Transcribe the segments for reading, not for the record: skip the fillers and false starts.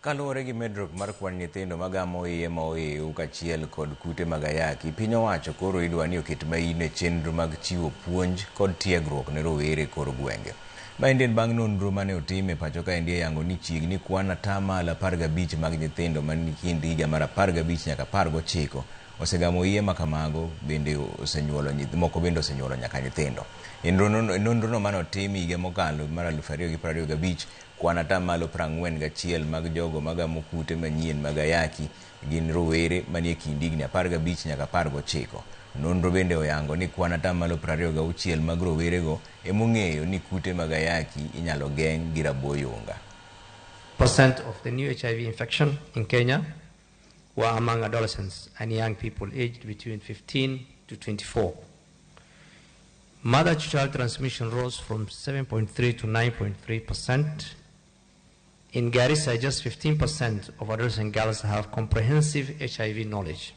Kaluwore gi medruok mar kwan nyithindo magamo iye ma oiw kaachiel kod kute mag ayaki, piny owacho koro idwa ni oket maino e chenro mag chiwo puonj kod tiegruok ne rowere e kor gwenge. Maendi en bang' nonro mane otim e pacho kaendi e yango ni chiegni kwan 15% mag nyithindo man kind higa mar 15 nyaka 19 osegamo iye ma kamago bende osenyuolo moko bende osenyuolo nyaka nyithindo. E nonrono mane otim higa mokalo mar 2025 kwan 41% mag jogo magamo kute manyien mag ayaki gin rowere manie kind higni 15 nyaka 19. Nonro bende oyango ni kwan 26% mag rowerego emong'eyo ni kute mag ayaki inyalo geng' gi rabo yunga. Percent of the new HIV infection in Kenya were among adolescents and young people aged between 15 to 24. Mother-to-child transmission rose from 7.3 to 9.3%. In Garissa, just 15% of adolescent girls have comprehensive HIV knowledge.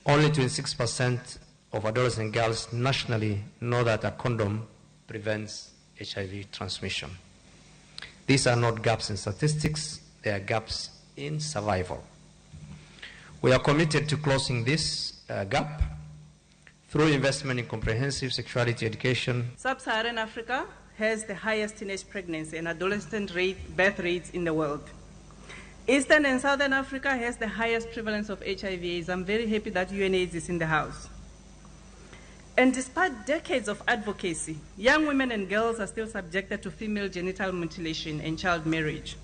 Only 26% of adolescent girls nationally know that a condom prevents HIV transmission. These are not gaps in statistics, they are gaps in survival. We are committed to closing this gap through investment in comprehensive sexuality education. Sub-Saharan Africa has the highest teenage pregnancy and adolescent birth rates in the world. Eastern and Southern Africa has the highest prevalence of HIV/AIDS. I'm very happy that UNAIDS is in the house. And despite decades of advocacy, young women and girls are still subjected to female genital mutilation and child marriage.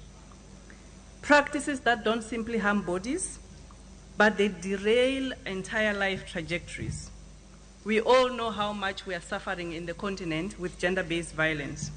Practices that don't simply harm bodies, but they derail entire life trajectories. We all know how much we are suffering in the continent with gender-based violence.